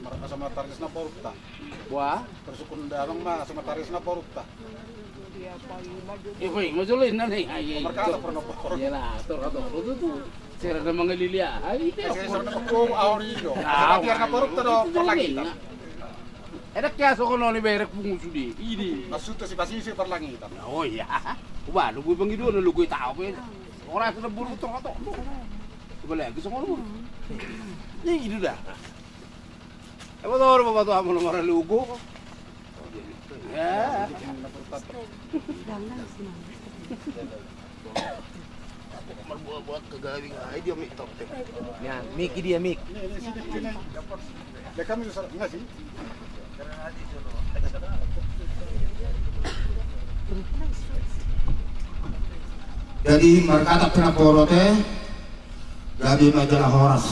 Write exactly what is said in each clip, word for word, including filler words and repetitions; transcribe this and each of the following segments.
Mar-, asa ma targes na porta. Wah. Terus kun damang ma, asa ma targes na porta. Ia, paima jolo inna, ai. Markata pernah porta. Iyalah, tor, tor, tu, tu. Sera na mangalilia. Ai, eh, sera na mangalilia. Au, au, au. Asa ma targes na porta do, itu jolo parlangitan. Inna. Enak ya, so kono ni berek pungu sude. Ini. Maksudnya si pasisi parlangitan. Oh iya. Uba, lu gue pangido, lu gue tahu, be. Orang sudah buru, tor, tor. Coba lagi songon. Ini gitu dah. Apa tau orang bapak tua mau nomor lugu? Ya. Marbuat-buat kagawing ai dia mik tok. Ya, mik dia mik. Ini, ini, sini, sini. Ya, kami susah, enggak sih? Jadi markata pinaporot e, gabe ma jala horas.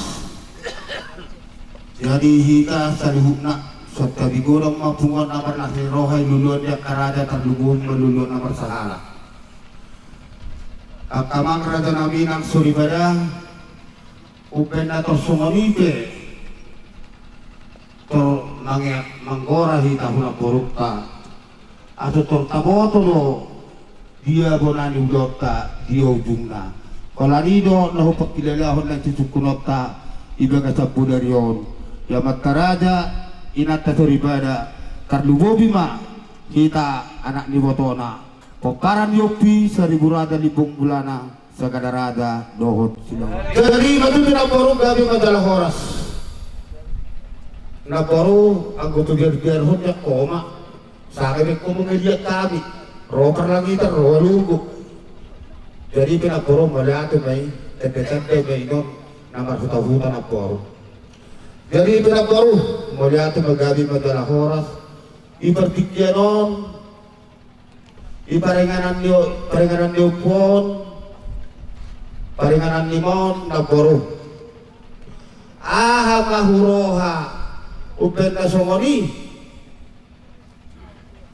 Jadi hita saluhutna, songon tabi godang ma punguan na marlas ni roha i, luluan di angka raja, tarlumobi ma luluan na marsahala. Angka amang raja nami nang soripada, umbahen na tor songon i pe, tor mangeak manggora hita tu namborunta. Asa tor taboto do dia bona ni ulaonta, dia ujungna. Holan i do na hupangkilalahon nang sisungkunonta di bagasan bodari on. Ia amanta raja, inanta soripada, tarlumobi ma hita anak ni ibotona. Pomparan ni ompu i Saribu Raja Limbong Mulana, Sagala Raja dohot Silaban. Jadi, matutu namboru, gabe ma jala horas. Namboru, anggo tu biar-biar hon, ya koma. Sanga be koma mangaliat hami. Ro parlangitan, ro lugu. Jadi pe namboru, mauliate ma i, tanda-tanda ma i non, na marhuta-huta namboru. Jadi pe namboru, mauliate ma, gabe ma jala horas. Di partingkian on, di paringanan ni o-, paringanan ni ompu on, paringanan ni ma on, namboru. Aha ma huroha, umbahen na songon i,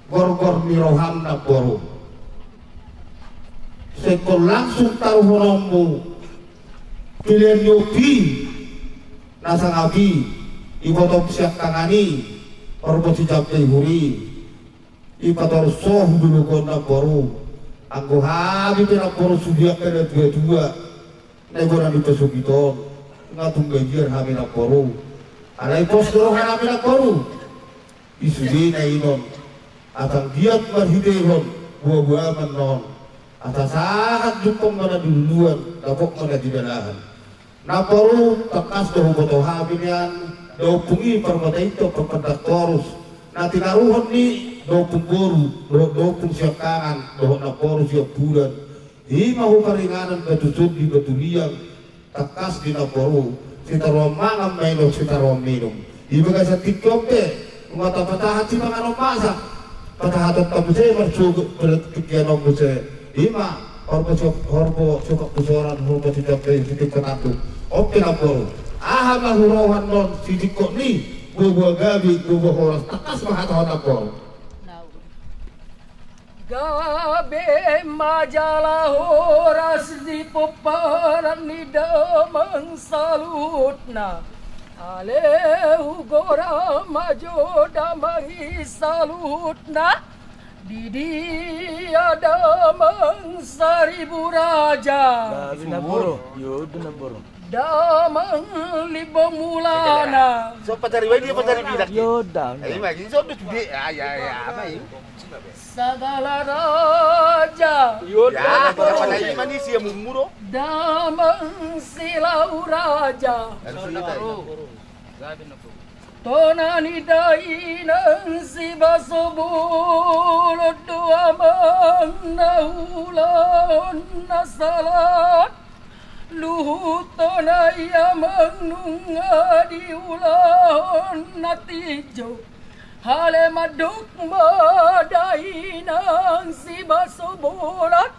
gorgor ni roham namboru. Sai ingkon langsung taruhononmu pilihan ni ompu i, na sangap i, ibotom siangkangan i, horbo sijambe i huri. I patorus sohu duluhon namboru. Anggo hami pe namboru sude angka na tua-tua, na ibana ni pasogit on, nga tung gajian hami namboru. Alai pos do roha nami namboru. I sude na i non. Asa anggiat marhitehon buabua ma non. Asa sahat jumpang ma na niluluan, dapot ma na jinalahan. Namboru, tangkas do huboto hami nian, da ompung i parmata intok parpandang torus, na tinaruhon ni da ompung boru dohot da ompung siangkangan dohot namboru siampudan. I ma huparinganan batu sondi batu liang, tangkas di namboru, sitaruan mangan ma i dohot sitaruan minum. Di bagasan tingki on pe, nunga tapatahan sipanganon masak, patahatonta muse marsogot, berarti tingki on muse. I ma, horbo so-, horbo sopak pusoran, horbo sijambe, sitingko tanduk. On pe namboru. Aha ma huroha annon, sitingko ni buabua gabe, buabua horas, tangkas ma hatahon namboru. Gabe ma jala horas di pomparan ni damang saluhutna. Ale hugora ma jo damang i saluhutna. Di dia damang Saribu Raja. Gabe namboru. Yo, gabe namboru. Damang Limbong Mulana. So, pancari wai dia, pancari bidak. Yo, damang. Eh, lagi so, dia. Ya, ya, ya, apa ini? Sagala Raja. Yo, ya, damang. Mana ini, mana si yang mumuro? Damang Silau Raja. Harus ini tadi. Tona ni dainang sibaso bolon do amang na ulaon na salah. Luhut tona i amang nunga diulahon na tinjo. Ale mandok ma dainang sibaso bolon.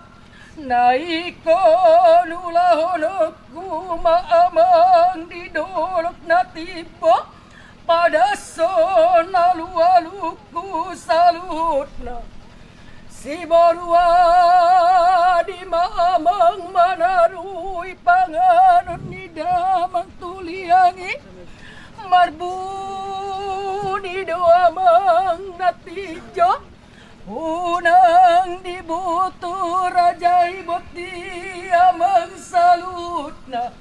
Na ingkon ulahononku ma amang di dolok na timbo. Padashon alualungku saluhutna. Siboru adi ma amang manarui panganon ni Damang tu liang i, marbuni do amang na tinjo. Unang diboto raja i botima amang saluhutna.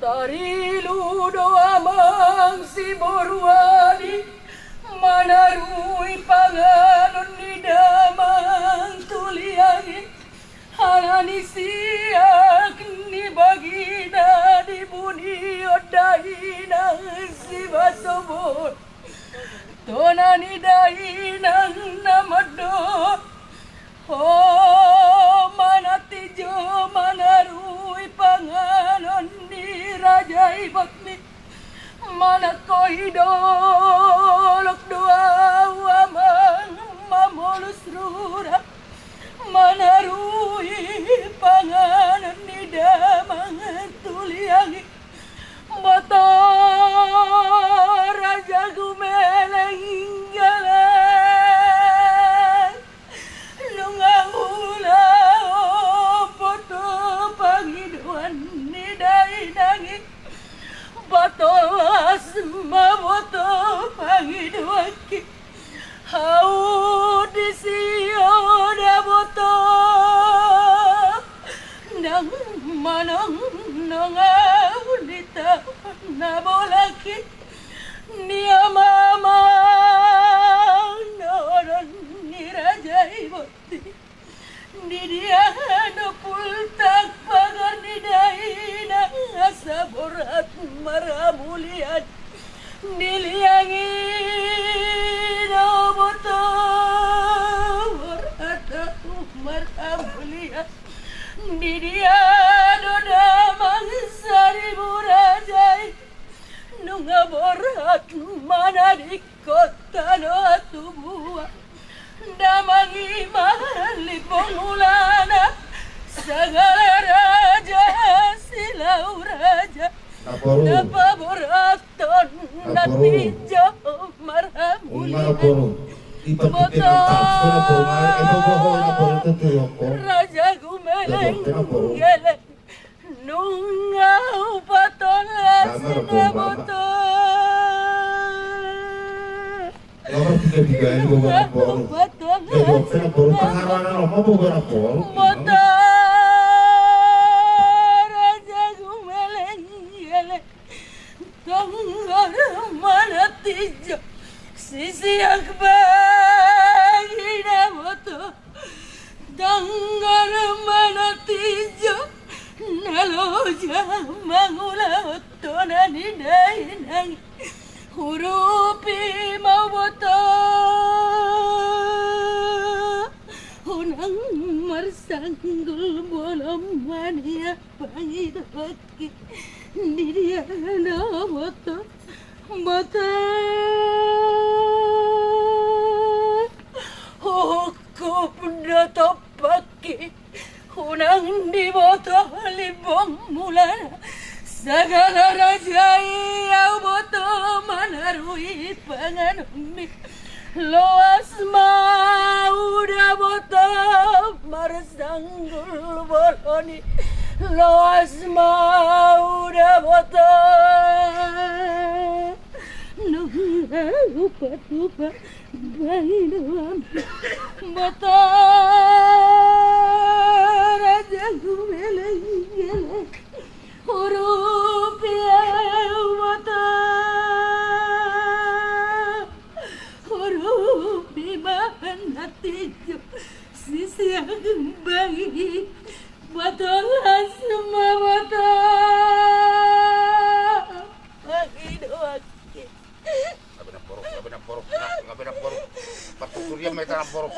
Tarilu do amang siboruan i, manarui panganon ni damang tu liang i. Ala ni siak ni bagina dibunihon dainang sibasobon. Tona ni dainang na mandok, ho ma na tinjo manarui panganon ni raja i botima. Manangko i dolok do au amang mamolus rura, manarui panganon ni damang tu liang i. Boto raja gumeleng geleng. Nunga ulaon boto pangidoan ni dainang i. Boto las ma boto pangidoanki. Au disi, o da boto, ndang manongnong au di taon na bolak i. Ni amang, dohonon ni raja i botima. Di dia do pultak pagar ni dainang asa borat marhamulian. Di liang i do boto borat au marhamulian. Di dia do damang saribu raja i. Nunga borat manadingkon tano tubuan. Damang i ma limbong mulana, sagala raja silau raja. Naporu. Na paborathon na tinjo marhamulian. Boto raja gumeleng geleng. Nunga hupatolhas na boto. Nunga hupatolhas na boto. Boto raja gumeleng geleng. Tonggor ma na tinjo sisiak bagina boto. Tonggor ma na tinjo na loja mangula tona ni dainang. Hurupi ma au boto. Unang marsanggul bolon ma nian pangidoan. Di dia do boto, boto. Huhungkup do tompakki. Unang diboto limbong mulana. Sagala raja i au boto manarui panganonmi. Loas ma au da boto marsanggul bolon i. Loas ma au da boto. Nunga hupatupa pangidoan. Boto raja gumeleng geleng. Hurupi au boto. Hurupi ma na tinjo sisiak bagina. Boto las ma boto. Pangidoanki. Gabe na borok, gabe na borok, gabe na borok. Partuturian ma hita na borok.